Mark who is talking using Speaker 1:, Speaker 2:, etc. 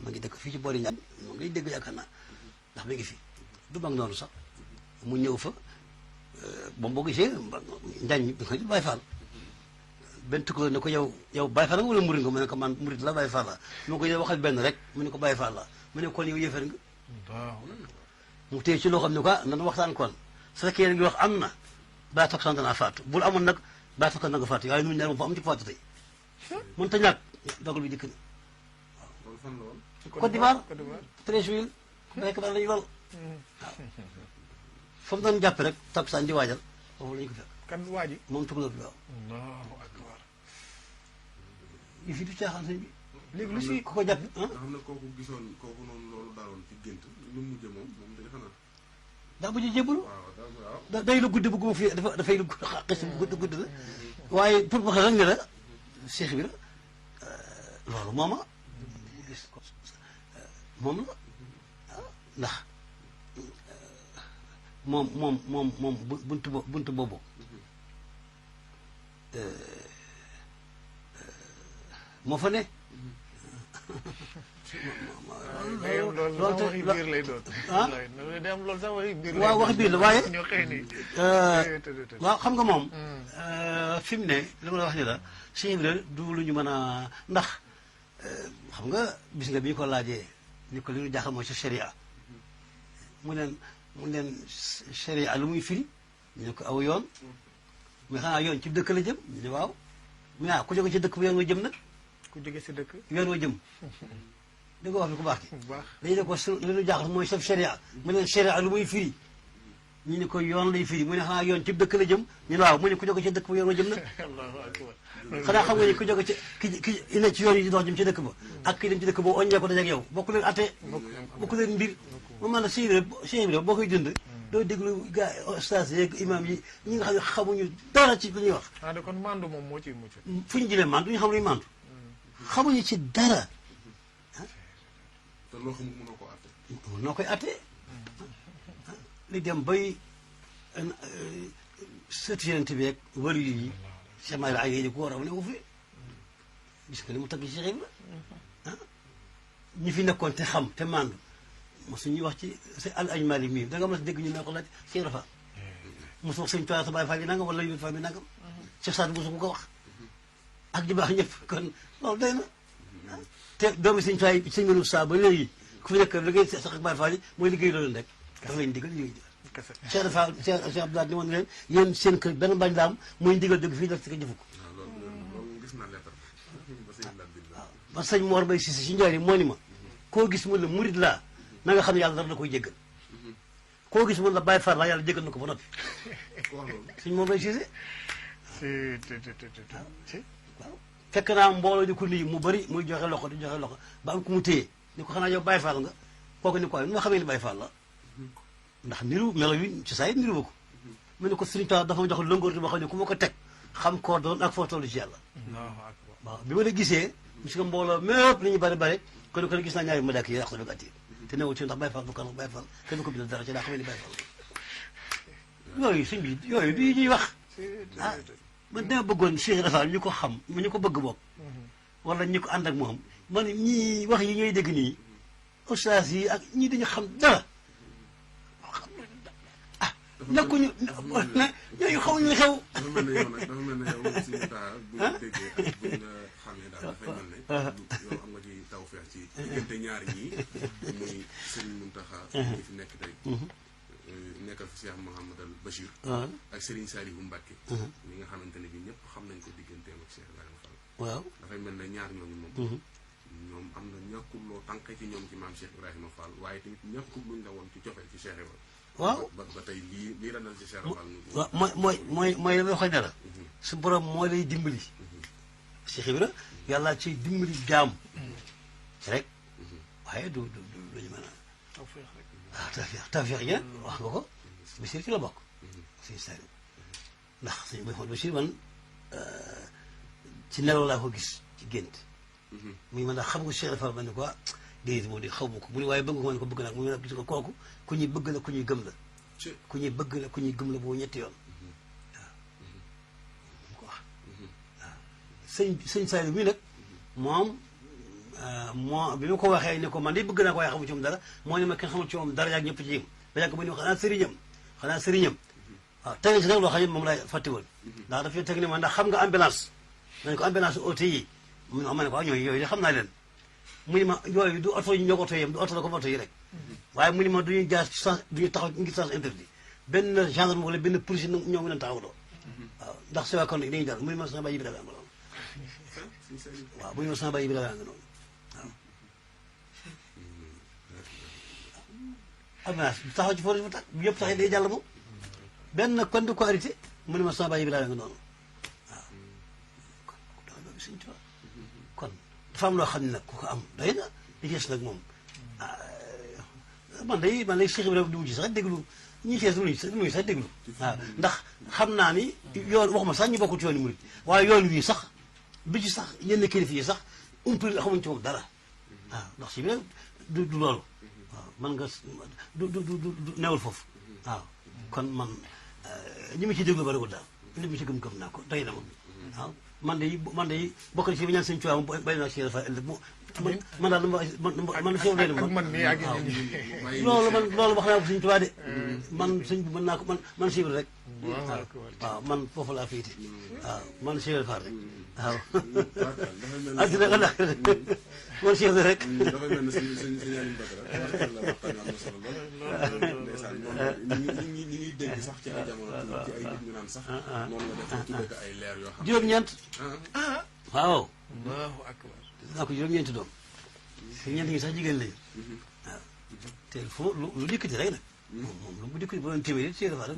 Speaker 1: ma ngi dëkk fii ci boori Njaañ moom ngay dégg yaakaar naa ndax mi ngi fi du mag noonu sax mu ñëw fa moom boo gisee Njaañ bi ko Baye Fall benn tukulóor ne ko yow Baye Fall nga wala murid nga mu ne ko man murid la Baye Fall la mu ko yow waxal benn rek mu ne ko Baye Fall la mu ne kon yow yéefar nga mu téye ci loo xam ne quoi nan waxtaan kon su fekkee yéen ngi wax am na baa toog sant naa faatu bul amoon nag baa toog na nga faatu waaye ñun ñaar moom fa am ci faatu tey mën ta ñàkk dogal bi dikk na waaw Côte d'Ivoire 13 juillet béykat ba lañu lool waaw fa mu doon jàpp rek takkusaan di waajal foofu la ñu ko fekk
Speaker 2: kan waa ji
Speaker 1: moom tukulóor bi waaw
Speaker 2: Allahu akbar
Speaker 1: yi fi du caaxaan sëñ bi
Speaker 2: léegi lu si
Speaker 1: ku ko jàpp
Speaker 3: nga xam ne kooku gisoon kooku noonu loolu daaloon ci gént lu mujj moom de defe naa
Speaker 1: daa bu ñu jébbalu
Speaker 3: waaw
Speaker 1: day la gudd bu gu fi dafay lu xis bu gudd la waaye pour wax rek ne la Cheikh bi la loolu mooma gis ko moom la ndax moom buntu boobu moo fa ne
Speaker 2: loolu sax waxi biir lay doon
Speaker 1: ah
Speaker 2: day am loolu sax waxi biir
Speaker 1: waaw waxi biir la waaye
Speaker 2: ñoo xëy ni
Speaker 1: waaw xam nga moom fi mu ne li ma la wax ni la Cheikh bi la du lu ñu mën a ndax xam nga bis nga bi ñu ko laajee ni ko li ñu jaaxal mooy ci sharia mu leen sharia lu muy firi ñu ne ko aw yoon mais xanaa yoon ci dëkk la jëm ñu ne waaw mu ne ku jóge ci dëkk bu yoon wa jëm nag
Speaker 2: ku jóge si dëkk
Speaker 1: yoon wa jëm di nga wax ni ku baax ki
Speaker 2: bu baax
Speaker 1: dañu ne ko li ñu jaaxal mooy chef sharia mu leen sharia lu muy firi ñu ne ko yoon lay firi mu ne xanaa yoon ci dëkk la jëm ñu ne waaw mu ne ku jóge ci dëkk bu yoon wa jëm nag
Speaker 2: Allahu akbar
Speaker 1: xanaa xam nga ni ku jóge ci ki ne ci yoon yi di dox jëm ci dëkk ba ak ki dem ci dëkk ba oññee ko dajeeg yow bokku leen atte bokku leen mbir mu man la Cheikh bi boo koy dund doo déglu gars ustaas yeeg imam yi ñi nga xam ne xamuñu dara ci li ñuy wax
Speaker 2: ah de kon mandu moom moo ciy mucc
Speaker 1: fu ñu jëlee mandu ñu xam luy mandu xamuñu ci dara
Speaker 3: te loo xamul mënoo ko àtte
Speaker 1: noo koy atte li dem bay sëtu yenente bi ak wàllu yi semail ay yéji ko war a ne ko fi gis nga li mu tagg ci Cheikh Ibra ah ñi fi nekkoon te xam te mandu mosuñuy wax ci al ajmali mii da nga mos dégg ñu ne ko laaj Cheikh Rafa mosu wax sëñ Tuubaa sa Baay Faal bi nangam wala yu fa bi nangam Cheikh Saad mosu ko wax ak ji baax ñëpp kon loolu doy na te doomi sëñ Tuubaa yi sëñ Manu Saa ba léegi ku fi nekk liggéey sax ak Baay Faal yi mooy liggéey loolu rek dafa leen digal liggéey
Speaker 2: kese
Speaker 1: Cheikh Rafa Cheikh Abdoulaye ni woon leen yéen seen kër benn bañ la am mooy ndigal dëgg fii def si ko jëfu ko
Speaker 3: waaw loolu gis naa lettre ba sëñ Lat bind
Speaker 1: waaw ba sëñ Mor Bay Cissé si njaari moo ni ma koo gis mun la murid laa na nga xam ne yàlla dara da koy jéggal koo gis mun la Baay Faal laa yàlla jéggal na ko ba noppi
Speaker 3: wax loolu
Speaker 1: sëñ Mor Bay Cissé
Speaker 2: si
Speaker 1: waaw fekk naa mbooloo di ko nuyu mu bëri muy joxe loxo di joxe loxo ba am ku mu téye ni ko xanaa yow Baay Faal nga kooku ni ko nu ma xamee ni Baay Faal la ndax niru melo yi ci saa yi niru ba ko mu ne ko Sëriñ Tuubaa dafa ma jox lëngoor boo xam ne ku ma ko teg xam koo doon ak foo toll ci yàlla
Speaker 2: Allahu akbar
Speaker 1: waaw bi ma la gisee parce que mbooloo mépp li ñu bëri bëri kon kon gis naa ñaari malaaka yi yàq ko attir te newul ci ndax Baay Faal bu kan Baay Faal kenn ko bindal dara ci daa xamee ni Baay Faal yooyu suñ bi yooyu du ñuy wax ah man dama bëggoon Cheikh Rafa ñu ko xam ñu ko bëgg bokk wala ñu ko ànd ak moom man ñii wax yi ñooy dégg nii ustaas yi ak ñii dañu xam dara ah nekkuñu ñooñu xamuñu li xew.
Speaker 3: dafa mel ne yow nag dafa mel ne yow si taa bu ñu déggee ak bu ñu la xamee daal dafay mel ne yow am nga ci tawfeex ci diggante ñaari ñii muy Serigne Mountakha ñi fi nekk tey nekkal fi Cheikh Mouhamadal Bachir ak Serigne Saliou Mbacké mi nga xamante ne bi ñëpp xam nañ ko digganteem ak Cheikh Ibrahima Fall
Speaker 1: waaw
Speaker 3: dafay mel ne ñaar ñooñu moom ñoom am na ñàkkul loo tànqe ci ñoom ci maam Cheikh Ibrahima Fall waaye tamit ñàkkul luñ la woon ci cofeel ci Cheikh Ibrahima
Speaker 1: waaw
Speaker 3: ba tey lii la dal ci Cheikh Fall
Speaker 1: waaw mooy la may waxee dara su borom moo lay dimbali Cheikh Ibra yàlla ciy dimbali jaam rek waaye du ñu mën a
Speaker 2: tawfeex rek
Speaker 1: tawfeex yi nag wax nga ko Bachir ci la bokk sëñ Saliou ndax sëñ Bachir man ci nelaw laa ko gis ci gént muy man daal xam nga Cheikh Fall ma ne ko déedéet moo di xaw ma ko mu ne waaye bëgg nga ma ne ko bëgg naa mu ne gis nga kooku ku ñuy bëgg la ku ñuy gëm la ku ñuy bëgg la ku ñuy gëm la boobu ñetti yoon waaw mu ko wax waaw sëñ Saliou mi nag moom moo bi ma ko waxee ne ko man de bëgg naa ko waaye xamu ci moom dara moo ne ma kenn xamul ci moom dara yaag ñëpp ci yëm ba yàgg ba ni xanaa sëriñam waaw teg si nag loo xam ne moom laay fàtte woon ndax dafay teg ne ma ndax xam nga ambulance nañ ko ambulance oto yi mu ne ma ne ko ñooyu yooyu de xam naa leen mu ni ma yooyu du oto yi ñoo ko oto yem du oto la comme oto yi rek waaye mu ni ma duñuy jaar ci sens duñuy taxaw ngi sens interdit benn gendarme wala benn police ñoo ngi leen taxawloo waaw ndax si waa kon dañuy jaar mu ni ma sama bàyyi bi dafay am noonu waaw mu ni ma sama bàyyi bi dafay am noonu waaw ambulance taxaw ci forage bu tax bu yëpp taxee day jàll moom benn kon du ko arrêté mu ni ma sama bàyyi bi dafay am noonu waaw kon dama bëgg Sëñ Tuubaa kon dafa am loo xam ne nag ku ko am doy na li gis nag moom man day Cheikh Ibrahima du ci sax déglu ñi fees luñu sax déglu waaw ndax xam naa ni yoon waxuma sax ñu bokk ci yoon yi murid waaye yoon wii sax du ci sax yenn kilifa yi sax umpli xamuñ ci moom dara waaw ndax si biir du loolu waaw man nga du newul foofu waaw kon man ñi ma ci déglu bariwul daal li ma ci gëm naa ko doy na moom waaw man de bokk na ci bi ñaan Sëñ Tuubaa moom bay naa ci dafa ëllëg man daal man si yow doy na ma
Speaker 2: man mii ak
Speaker 1: loolu wax naa ko Sëñ Tuubaa de man sëñ bi mën naa ko man siiwal rek waaw man foofu laa féete waaw man siiwal faar rek waaw addina nga ndax man siiwal rek
Speaker 3: dafay mel ne sëñ Aliou Badara la waxtaan am na solo lool ndeysaan ñi ngi dégg sax ci ay jamono ci ay nit ñu naan sax noonu la def tudde ko ay leer yoo xam
Speaker 1: juróom-ñeent waaw
Speaker 2: Allahu akbar
Speaker 1: naa ko juróom-ñeenti doom te ñeent ñi sax jigéen lañu waaw te fu lu dikkati rek nag moom lu mu dikkati bu doon téeméeri ci dafa rek